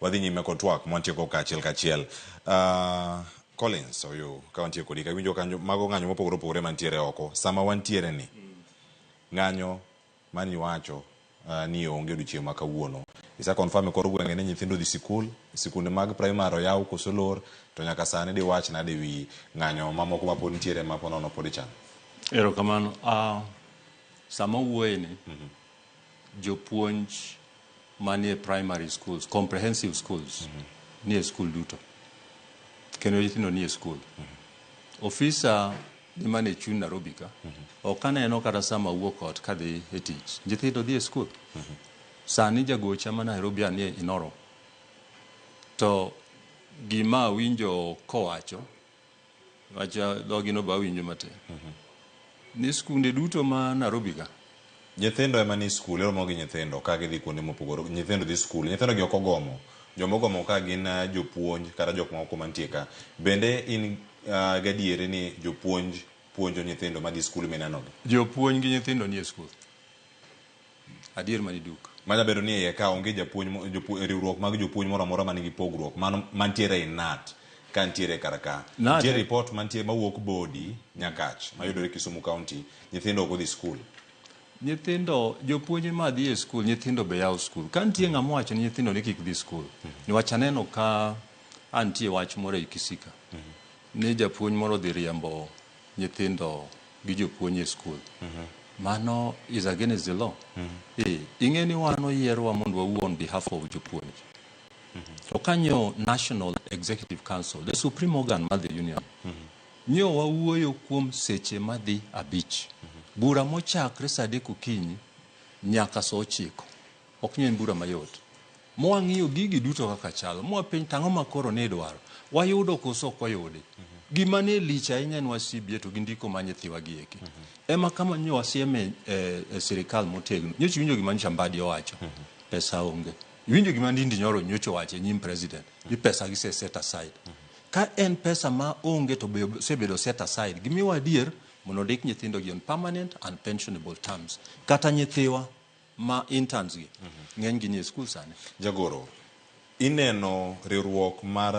Wadhi nyime kod twak mwantieko kaachiel kachiel. Collins Oyo, ka wantie kodi ka winjo kanyo mago ng'anyo mopogore opogore mantiere oko. Sama wantiere ni, ng'anyo mani wacho ni onge odiochieng' ma kawuono. Isa confirm e kor gwenge ni nyithindo odhi sikul, sikunde mag primary oyaw koso lor, to nyaka sani diwach nade wi ng'anyo mamoko ma pod nitiere ma ponono pod ichano? Erokamano. Sama wuoye ni, jopuonj manie primary schools, comprehensive schools, nie skul duto. Kendo nyithindo nie skul. Ofisa ni mane chuny Nairobi ka, ok aneno kata sama awuok ot kadhi e tich. Nyithindo dhi e skul. Sani jagocha ma Nairobi anie Inoro. To gima awinjo kowacho, wach dhogino be awinjo matin. Ni skunde duto ma Nairobi ka, Nyithindo ema ni skul, iromo gi nyithindo ka gidhi kuonde mopogore. Nyithindo dhi skul, nyithindo gi ok ogomo. Joma ogomo ka gin jopuonj kata jok moko mantie ka. Bende in gadieri ni jopuonj puonjo nyithindo madhi skul minenogi? Jopuonj gi nyithindo nie skul. Adier maniduk. Manya bedo ni iye ka onge japuonj riwruok mag jopuonj moro amora manigi pogruok mano mantiere ei KNUT ka ntiere kar ka. Nitie report mantie mawuok Bodi Nyakach mayudore Kisumu County, nyithindo ok odhi skul. Nyithindo, jopuonj ma dhi e skul, nyithindo be yawo skul. Ka nitie ng'ama owacho ni nyithindo ni kik dhi skul, niwach aneno ka antie wach moro ei Kisika, ni japuonj moro odhi riembo nyithindo gi jopuonj e skul. Mano is against the law. Ing'e ni wan oyierwa mondo wawuo on behalf of jopuonj. To kanyo National Executive Council, the supreme organ mar the union, nyo wawuoyo kuom seche madhi 5. Bura mochakre saa 3 okinyi nyaka saa 9. Ok nyo en bura mayot. Mwang'iyo gigi duto kaka chalo. Mwapenj tang'o ma koro ni idwaro. Wayudo koso ok wayudi. Gima ne lich ahinya en wach CBA to gi ndiko ma nyithiwa gi eki. Ema kama nyo wasieme e sirikal motegno. Nyocha iwinjo gima nyocha Mbadi owacho. Pesa onge. Iwinjo gima Ndindi Nyoro nyocha owacho e nyim president. Ni pesa gise set aside. Ka en pesa ma onge to be osebedo set aside. Gimiwa adier mondo ondik nyithindo gi on permanent and pensionable terms. Kata nyithiwa ma interns gi, ng'eny gi nie skul sani. Jagoro, ineno riwruok mar